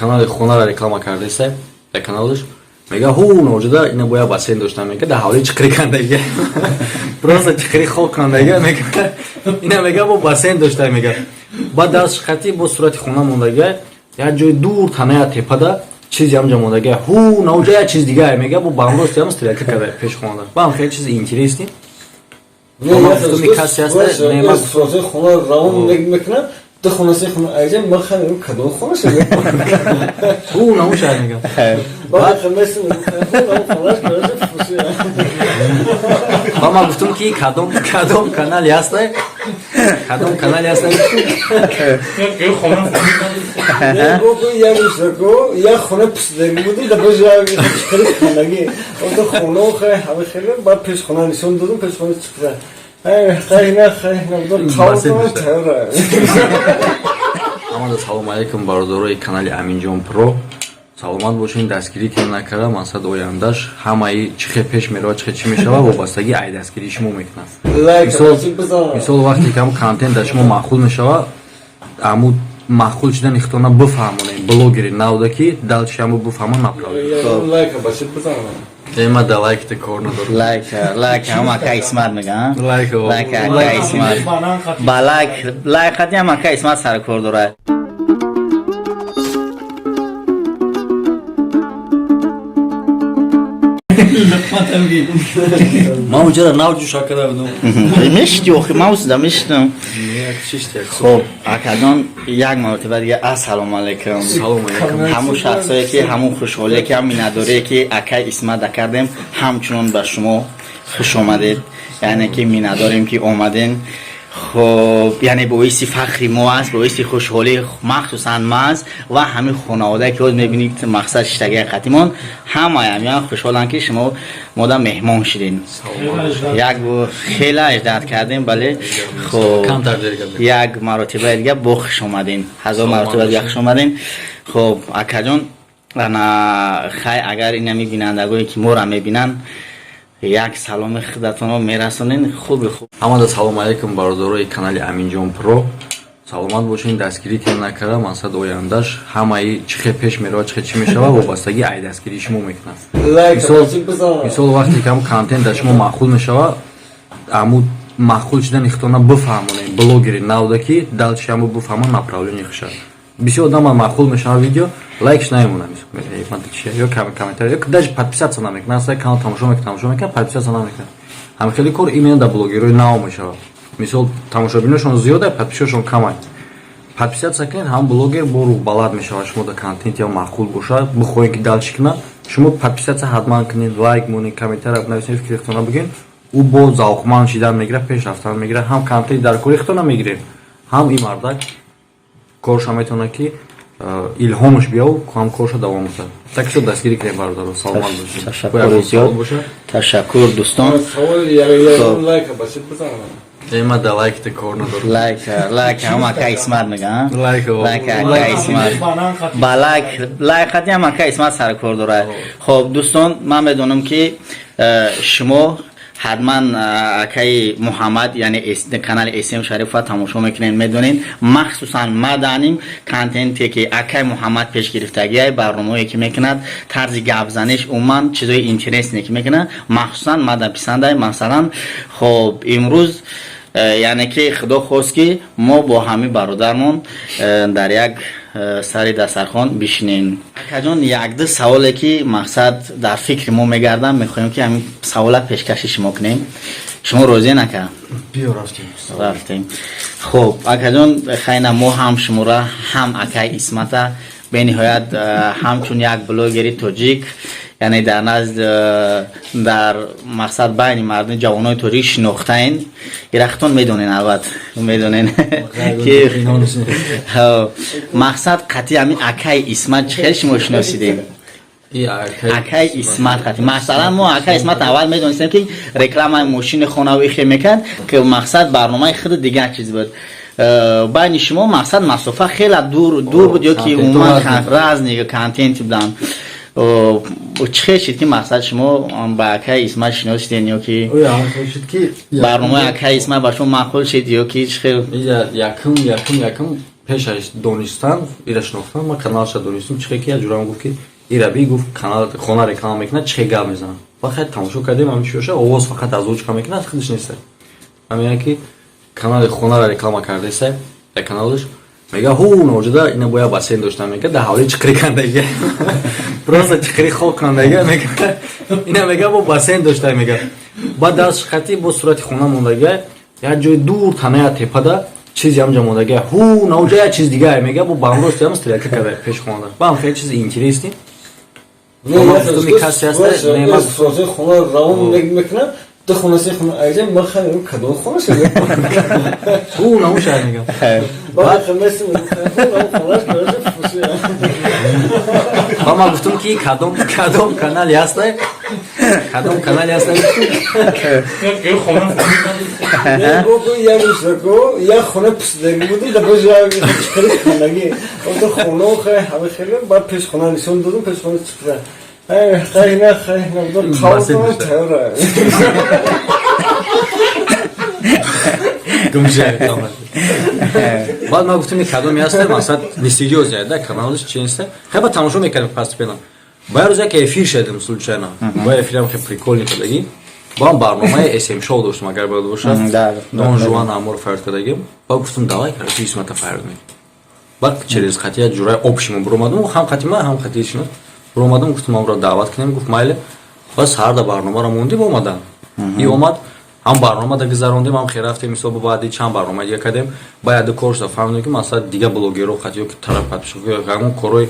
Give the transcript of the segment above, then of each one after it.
Канали хонара реклама кардеста дар каналаш. Мега, ҳу, ноҷуда ина бояд бассейн доштам, мега, дар ҳавлӣ чиқирӣ кандага, просто чиқирӣ хок кандага, мега, ина, мега, бо бассейн дошта, мега. Баъд даст хати бо сурати хона мондага, як ҷои дур таная тепада чизи ҳамҷа мондага, ҳу, наоҷа як чиз дигае, мега, бо бамрост ям стрелка карда пеш хонада. Баам хеле чизи интересный. Касе ҳаста, сурати хона равон мекунад, ду хона, се хона, айҷа ман хеле кадом хона шуд? Ҳу, наоша, мега. Баъд хеле хонаш. Ба ман гуфтам, ки кадом канали ҳаста, кадом канали ҳаста? Як хона пусидаги буду, да боз як чиқири хонагӣ ото хона хай ҳама хеле. Баъд пеш хона нишон додум, пеш хона чиқира, хай на, хай на. Ҳамада салому алайкум, бародарои канали Аминҷон Про, саломат бошед. Дастгирӣ ки накарда, мақсад ояндаш ҳамаи чӣ хел пеш меравад, чӣ хел чӣ мешавад, вобастагӣ ай дастгирии шумо мекунад. Мисол, вақте ки ҳамн контент дар шумо маъқул мешавад, ҳаму маъқул шудани худтона бифаҳмонем блогери навда, ки дальше ҳаму бифаҳмон направление. Ма да лайкта кор надорам. Лайк, лайк ҳам ака Исмат мега. Лайк. Лайк ака Исмат. Ба лайк, лайк хати ҳам ака Исмат сар кор дорад. Ман уҷара нав ҷӯша карда будам. Мешти охи, ман усида мештам. Хоб, акаҷон, як маротиба дига ассалому алайкум. Салому алайкум. Ҳамун шахсое ки ҳамун хушҳолие ки ҳам миннатдорие ки акай Исмат кардем, ҳамчунон ба шумо хуш омадед, яъне ки миннатдорем, ки омаден. Хоб, яъне боиси фахри мо аст, боиси хушҳолӣ махсусан ма аст ва ҳамин хонаводае, ки ҳоз мебинед, мақсад шиштагии қатимон, ҳамаи ҳамиан хушҳоланд, ки шумо мода меҳмон шудем. Як бор хеле аждат кардем, бале. Хоб, як маротибаи дига бо хуш омадем, ҳазор маротиба дига хуш омадем. Хоб, акаҷон, ана хай, агар инами бинандагое, ки моро мебинанд, як саломи худатонро мерасонен, хуби хуб. Ҳамада салому алайкум, бародарои канали Аминҷон Про, саломат бошед. Дастгирӣ ки накарда, мақсад ояндаш ҳамаи чӣ хел пеш меравад, чӣ хел чӣ мешавад, вобастагӣ ай дастгирии шумо мекунад. Мисол, вақте ки ҳамн контент дар шумо маъқул мешавад, ҳаму маъқул шудани худтона бифаҳмонем блогери навда, ки дальше ҳаму бифаҳмон направление хушад. Бисёр одама маъқул мешавад видео, лайкш намемонад ё комментарий, ё даже подписаться намекунад. Аслан канал тамошо мекунад, тамошо мекунад, подписаться намекунад. Ҳам хеле кор именно дар блогерҳои нав мешавад. Мисол, тамошобиношон зиёда, подписчикошон камай. Подписаться кунед, ҳам блогер бо рӯҳбаланд мешавад. Шумо дар контенти маъқул бошад, бихоҳед, ки дальше кунад, шумо подписаться ҳатман кунед, лайк монед, комментария нависед, фикри худтона бигӯед. Ӯ бо завқманд шидан мегирад, пеш рафтан мегирад. Ҳам контенти дар кори худтона мегиред, ҳам ин мардак корша метавонад, ки илҳомаш биёв, ҳам корша давом кунад. Так что дастгирӣ кунед, бародаро, саломат бошед. Ташаккури зиёд, ташаккур, дӯстон. Ма да лайкта кор надорам. Лайк, лайк ҳам ака Исмат мега. Лайк. Лайк ака Исмат. Ба лайк, лайк хати ҳам ака Исмат сар кор дорад. Хоб, дӯстон, ман медонам, ки шумо ҳатман акаи Муҳаммад, яъне канали СМ Шарифа тамошо мекунед, медонед. Махсусан ма даним контенте, ки акаи Муҳаммад пеш гирифтагиай, барномаое, ки мекунад, тарзи гапзаниш, умуман чизои интересне, ки мекунад, махсусан ма да писандай, масалан. Хоб, имрӯз яъне ки худо хост, ки мо бо ҳамин бародармон дар як сари дастархон бишинем. Акаҷон, якду саволе, ки мақсад дар фикри мо мегардам, мехоҳем, ки ҳамин савола пешкаши шумо кунем. Шумо розиен, ака? Биё, рафтем. Рафтем. Хуб, акаҷон, хайна, мо ҳам шумора, ҳам акаи Исмата бениҳоят ҳамчун як блогери тоҷик, яъне дар назд, дар мақсад байни мардуми ҷавонои тоҷик шинохтаен. Ирахтон медонен, албат медонен, ки мақсад қатъи ҳамин акаи Исмат чӣ хел шумо шиносидем? Акаи Исмат қатъи, масалан, мо акаи Исмат аввал медонистем, ки рекламаи мошини хонавӣ хе мекард, ки мақсад барномаи худи дигар чиз буд. Байни шумо мақсад масофа хеле дур буд ё ки умуман разный контент буданд. Чӣ хел шид, ки мақсад шумо ба акаи Исмат шиносиден ё ки барномаи акаи Исмат ба шумо маъқул шид ё ки чӣ хел? Якум Пешаш донистан, ира шинохтан, ма каналша донистам, чихе ки як ҷурам гуфт, ки ира би, гуфт, канал хона реклама мекунад, чихе гап мезанад. Ба хай тамошо кардем, ҳамин чи боша, овоз фақат озвучка мекунад, худаш неста. Ҳамин ки канали хонара реклама кардеса, дар каналаш мега, ҳу, ноҷуда ина бояд бассейн дошта, мега, дар ҳавли чиқирӣ кандага, просто чиқирӣ хок кандага, мега, ина, мега, бо бассейн дошта, мега. Баъд даст хати бо сурати хона мондага, як ҷои дур таная тепада чизи ҳамҷа мондага, ҳу, наоҷа як чиз дигае, мега, бо бамрост ям стрелка карда пеш хонада. Баам хеле чизи интересный. Касе ҳаста, хона равон мекунад, ду хона, се хона, айҷа ман хай кадом хона шуда? Ҳу, наоша, мега. Баъд хамеси хонаш короче фуси. Ба ман гуфтам, ки кадом канали ҳаста, кадом канали ҳаста? Як рӯзако як хона пусидаги буду, да боз як чиқири хонагӣ ото хона хай ҳама хеле. Баъд пеш хона нишон додум, пеш хона чиқира, хай на, хай на, қавл тайёра. Гумша. Баъд ман гуфтам, кадоме ҳаста, масалан, несерьёзный да каналаш, чи неста. Хай, баъд тамошо мекардем постепенно. Ба як рӯз як эфир шудем случайно. Ба эфирам хеле прикольный кардагӣ. Бо ҳам барномаи СМ шоу доштем, агар бояд бошад. Дон Жуан Амор фарёд кардагим. Баъд гуфтам, давай, короче, Исмата фарёд мекунем. Баъд через хати як ҷураи общий мо буромадам, ҳам хати ман, ҳам хати шинос. Буромадам, гуфтам, амро даъват кунем, гуфт, майле. Баъд саҳарда барномаро мондим, омадан. И омад, ҳам барнома да гузарондем, ҳам хел рафтем, мисол, баъди чанд барнома дига кардем. Баъд яду кор шуда, фаҳмидем, ки масалан, дига блогерро хати ё ки тараф ягон корҳои,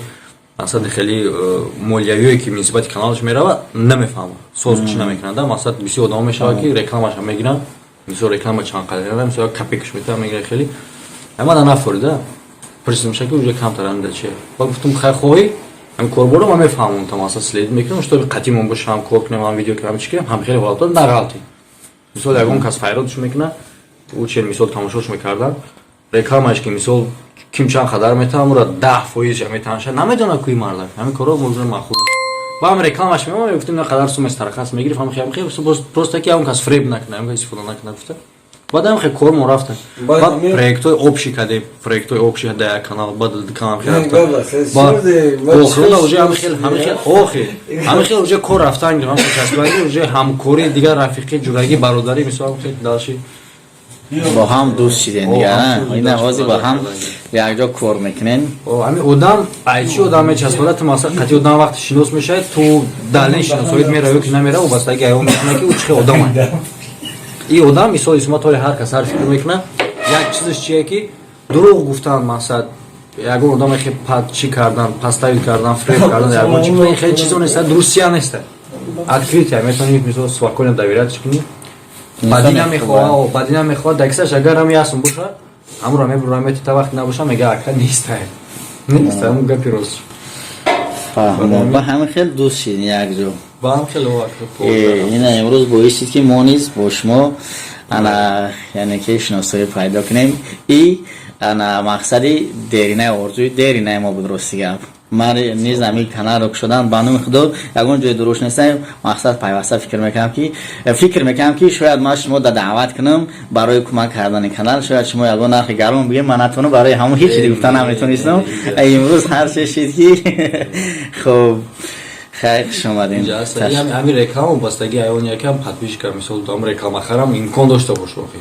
масалан, хеле молиявие, ки нисбати каналаш меравад, намефаҳмад, соз чӣ намекунад. Масалан, бисёр одамо мешавад, ки рекламаша мегиранд, мисол, реклама чанд қадар, мисол, як копейкаш метавон мегирад, хеле ама нафорида пурсидам, ки уже камтар анда чи. Ба гуфтам, хай, хоҳӣ ҳам корборо ман мефаҳмам, та масалан, следить мекунам, чтобы қатимон боша, ҳам кор кунем, ҳам видео кунем, ҳам чӣ кунем, ҳам хеле ҳолатҳо нағалти. Мисол, ягон кас файродш мекунад, ӯ чен, мисол, тамошош мекардан, рекламаш, ки, мисол, ким чанд қадар метавон, ӯра 10 фоизша метанша, намедонад куи мардак. Ҳамин корҳо мозури маъқул. Ба ҳам рекламаш меомад, мегуфтем, на қадар сум тарахас мегирифт, ҳам хел, просто ки ягон кас фреб накунад, ягон кас истифода накунад, гуфта. Баъд ҳам хел кор мо рафтем, баъд проектҳои общий кардем, проектҳои общий дар як канал, баъд канал хел рафтем, охирона уже ҳамин хел, ҳамин хел, охир ҳамин хел уже кор рафтан, ҳам часпидан, уже ҳамкорӣ, дигар рафиқӣ, ҷурагӣ, бародарӣ, мисол, ҳам хел дальше. Бо ҳам дӯст шидем дигар, ина ҳозир бо ҳам якҷо кор мекунен. Ҳамин одам ай чи одам мечаспада, ту, масалан, қатъи одам вақти шинос мешавад, ту далин шиносоид меравӣ ки намерав, вобастаги аён мекунад, ки ӯ чӣ хел одам аст. И одам, мисол, Исмат, ҳоли ҳар кас ҳар фикр мекунад. Як чизаш чие, ки дурӯғ гуфтан, мақсад, ягон одаме хе чӣ кардан, подставить кардан, фреб кардан, ягон чи, хеле чизо неста, друзья неста, открытия метавонӣ, мисол, спокойно доверять кунӣ. Баъди намехоҳа, баъди намехоҳа даксаш, агар ҳам ясм боша, ҳамро мебура, мета, та вақт набоша, мега, ака, неста, неста, ҳамун гапи рост. Фаҳмо, ба ҳамин хел дӯст шидин якҷо. Ба ҳам хеле. Ина имрӯз боис шид, ки мо низ бо шумо ана, яъне ки шиносоӣ пайдо кунем. И ана мақсади деринаи, орзуи деринаи мо буд. Рости гап, ман низ ҳамин каналро кушодан, ба номи худо, ягон ҷои дуруш нестам. Мақсад, пайваста фикр мекунам, ки шояд ман шумо да даъват кунам барои кӯмак кардани канал, шояд шумо ягон нархи гарон бигем, ман натавонам. Барои ҳамон ҳеҷ чизе гуфта наметонистам. Имрӯз ҳар че шид, ки хуб, хайр, хуш омадем. Ҳамин реклама вобастагӣ аён якам подписчика, мисол, ам реклама харам имкон дошта бош, охи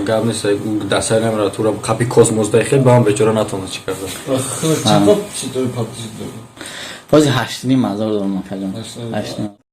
гап нест, дастаи намера, тура қапи космос дай, хел ба ҳам бечора натавонад чӣ карда. Ҳозир 8,5 ҳазор дорам, акаҷон, 8,5.